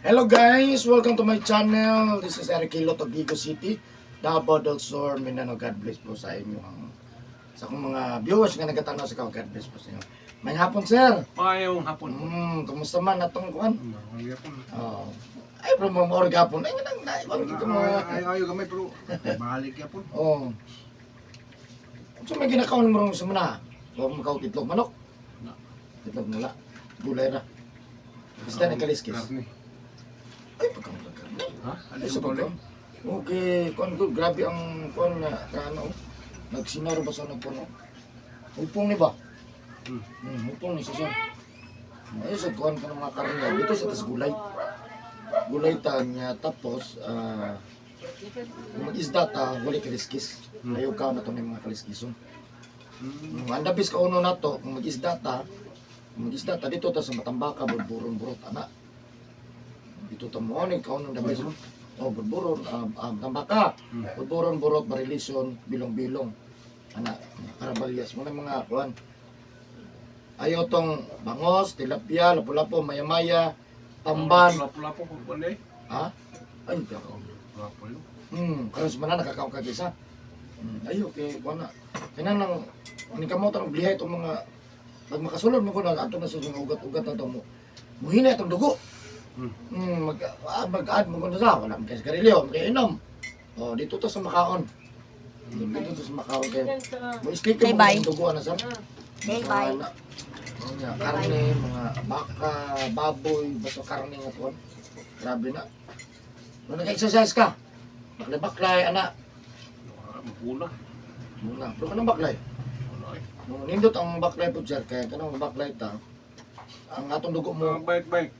Hello guys! Welcome to my channel. This is Eric Hilot of Vigo City, Davao del Sur, Mindanao. God bless po sa inyo. Sa akong mga viewers nga nagatanaw sa kao, God bless po sa inyo. May hapon, sir. Mayong hapon po. Kumusta man atong kuan? Mayong hapon. Oh. Ay, pero mga more gapon. Ay, nga nang naiwan kita mga. Ay, ay, gamay pero balik yapon. Oh. So may ginakaon mo rin sa mga. Huwag mo makaw itlog manok. Na. Itlog nila. Gulay ra. Basta nagkaliskis. Karne. Ay, pagkang karne. Ha? Ay, sa pagkaon. Okay, kuan ko grabe ang kuan na kaano. Nagsinaro ba sa nagpuno? Upong ni ba? Hmm. Upong ni siya. Ay, sa kuan ka ng mga karne. Dito sa tas gulay. Gulay ta niya tapos kung mag-isda ta, wala kaliskis. Ayaw ka na to ng mga kaliskison. Ang dabis ka uno na to, kung mag-isda ta, dito ta sa Matambaka, burburon burot ana. Dito ta mo ni kaon ng dabis. Oh, burburon, Tambaka. Burburon burot barilison, bilong-bilong. Ana, mga karabalyas mo na mga kuan. Ayaw tong bangos, tilapia, lapu-lapo, maya-maya, tamban. Lapo-lapo ko kuan eh. Ha? Ay, kako. Lapo yun. Karon sa manan nakakaon ka kisa. Ayo kay kuan na. Kainan lang ni kamo tanong blihay itong mga pag makasulod mo ko na ato na sa mga ugat-ugat na to mo. Muhina itong dugo. Mag-add mo ko na sa wala man kay sigarilyo, man kay inom. Oh, dito to sa makaon. Dito to sa makaon kay. Mo stick Say mo bye. ang dugo na sir. Say bye. Mga, mga karne, mga baka, baboy, basta karne nga kuan. Grabe na. Nung nag-exercise ka, baklay-baklay, ana. Maguna. Muna, pero kanang baklay. Wala eh. Nung nindot ang baklay po sir, kaya kanang baklay ta, ang atong dugo mo, Mga bike-bike.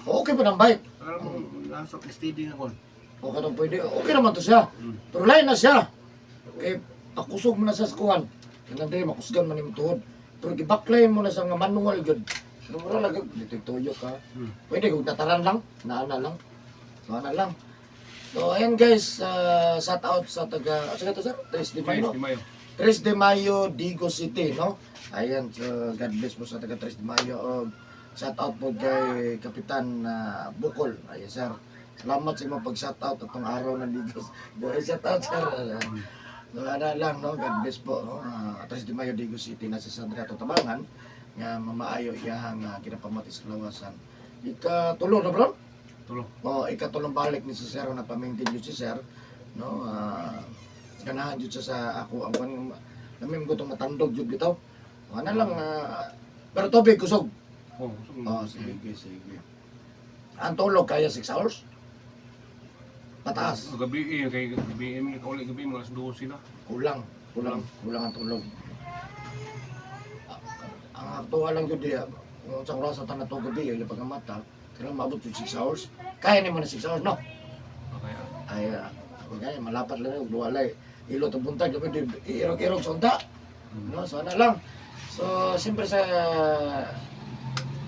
okay pa ng bike. Alam mo, nasa steady nga kon. Okay nang pwede, okay naman to siya. Pero lain na siya. Kay pakusog mo na sa kuwan. Kanang dili makusgan man imong tuhod. Pero gibaklay mo na sa nga manual gyud. Pero mura lang gyud dito tuyo ka. Pwede kung nataran lang, naana lang. So ana lang. So ayan guys, shout out sa taga, sa to sir? Tres de Mayo. Di Mayo. Tres de Mayo, Digo City, no? Ayan, so God bless po sa taga Tres de Mayo. Shout out po kay Kapitan Bukol. Ayan, sir. Salamat sa imong pag-shout out atong araw ng Digos. Shout out, sir. So, ana lang, no? God bless po. No? Tres de Mayo, Digo City, nasa Sandra Tabangan, nga mamaayo iyahang kinapamati sa kalawasan. Ikatulo na, bro? Tulo. O, ikatulong balik ni si Sir na pamintin yun si Sir, no? Ganahan yun siya sa ako ang kwan namin ko itong matandog yun bitaw. O, ano lang, pero tubig kusog. Oh, kusog. Oh, sige, sige. Ang tulog kaya 6 hours? Pataas. Gabi eh, kay gabi eh, kauli gabi mga alas 12 na. Kulang, kulang, kulang ang tulog. Ang aktual lang yun diya, kung sa oras sa tanan gabi, yung pagkamata, kailangan maabot yung 6 hours. Kaya ni mo na 6 hours, no? Okay. Ay, ako gaya, malapat lang yung duwalay. Ilo to buntag, labi, irog-irog sa unta. No, so ano lang. So, siyempre sa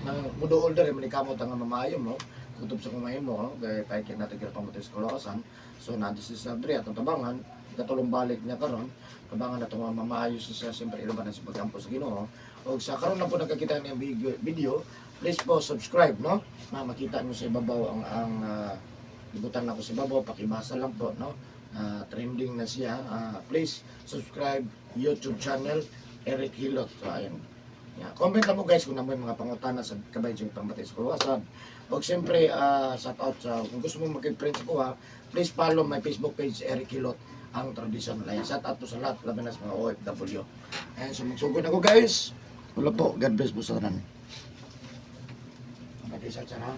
nang mudo older, manikamot ang mamayo mo, kutob sa kumain mo, no? Kaya paikit natin kaya pamatay sa kalawasan. So, nandito si Sabri at ang tabangan, katulong balik niya karon, tabangan na itong mamaayos siya, siyempre iluban na sa pagkampo sa Ginoo. O sa karon na po nakakita niya video, video, please po subscribe, no? Na makita niyo sa ibabaw ang ibutan ako sa ibabaw, pakibasa lang po, no? Trending na siya. Please subscribe YouTube channel Eric Hilot. So, ayun. Yeah. Comment lang mo guys kung namoy mga pangutana sa kabay yung pangbatay sa kuluwasan. O siyempre, shout out sa kung gusto mo maging friend sa kuha, please follow my Facebook page Eric Hilot ang traditional. Ayan, shout out po sa lahat, labi na sa mga OFW. Ayan, so magsugod ako guys. Wala po, God bless po sa tanan. Okay, sir, ha?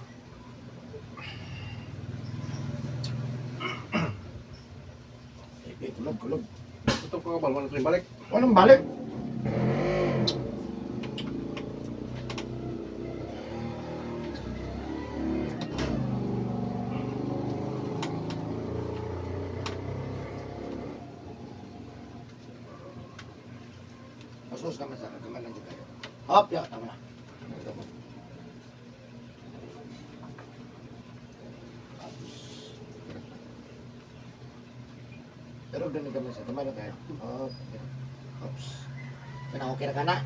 Eh, kulog, kulog. Ito ko ba wala ko balik. Walang balik. Masus naman sa kamay lang dyan kayo. Hop, ya, tama na. Ito po. Tapos, pero ganun kami sa kamay lang kayo. Hop, ya. Oops. Kaya okay na ka na.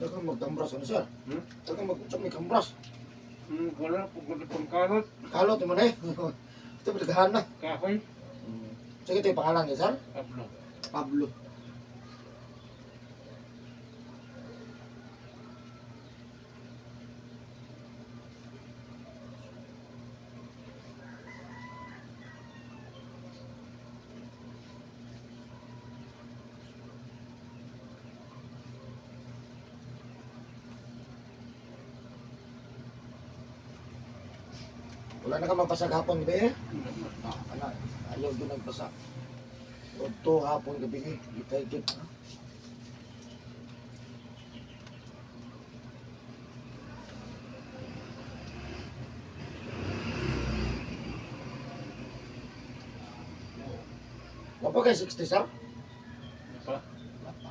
Daghang magdambras ano, sir? Hmm? Daghang mag-usap may kambras. Wala, pagod pang karot, Kalot mo na eh. Ito ba na? kahoy, Sige, ito yung pangalan niya, sir? Pablo. Pablo. Wala na ka magpasag hapon gabi eh? Ah, wala. Ayaw doon nagbasa. Ito hapon gabi eh. Gitay-git. Wala pa kayo 60, sir? Ano pa? Wala pa.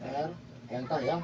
Ayan. Ayan tayo.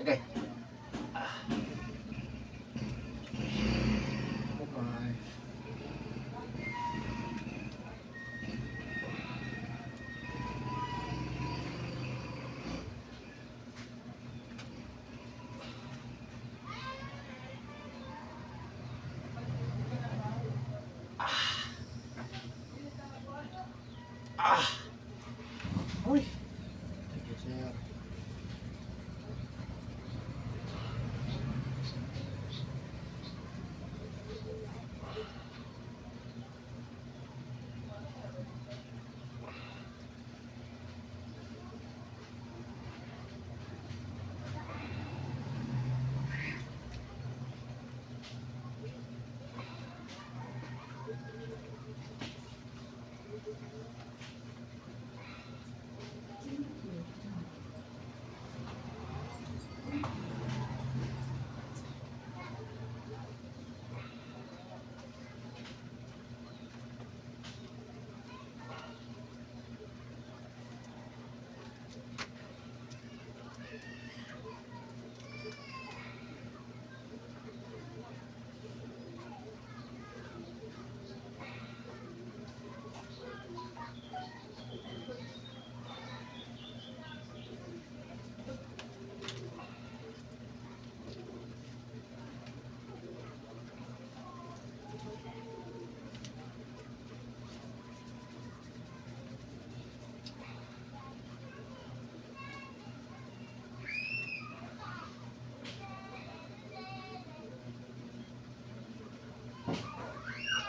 Okay. Bye. Ah. Uy. Thank you, sir.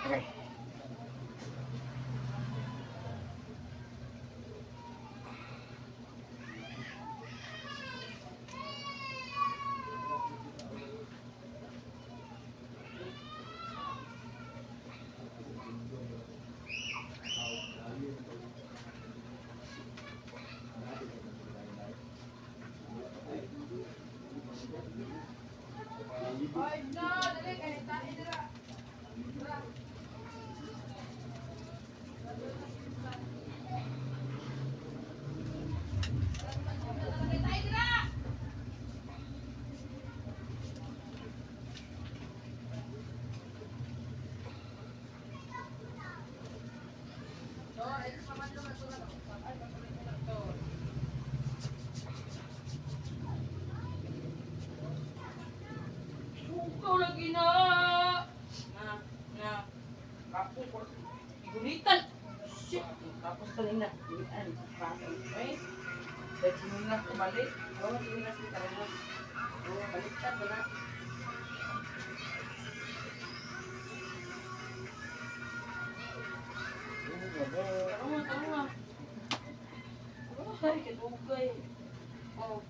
Okay. Ikaw lagi na. Na, na, kapo ko. Igunitan! Shit! Tapos kanina, gunitan. Eh, dahil sinunas ko balik. Oo, sinunas ko talaga. Oo, baliktad ba na? Tara nga, tara nga. Ay, kadugay. Oh.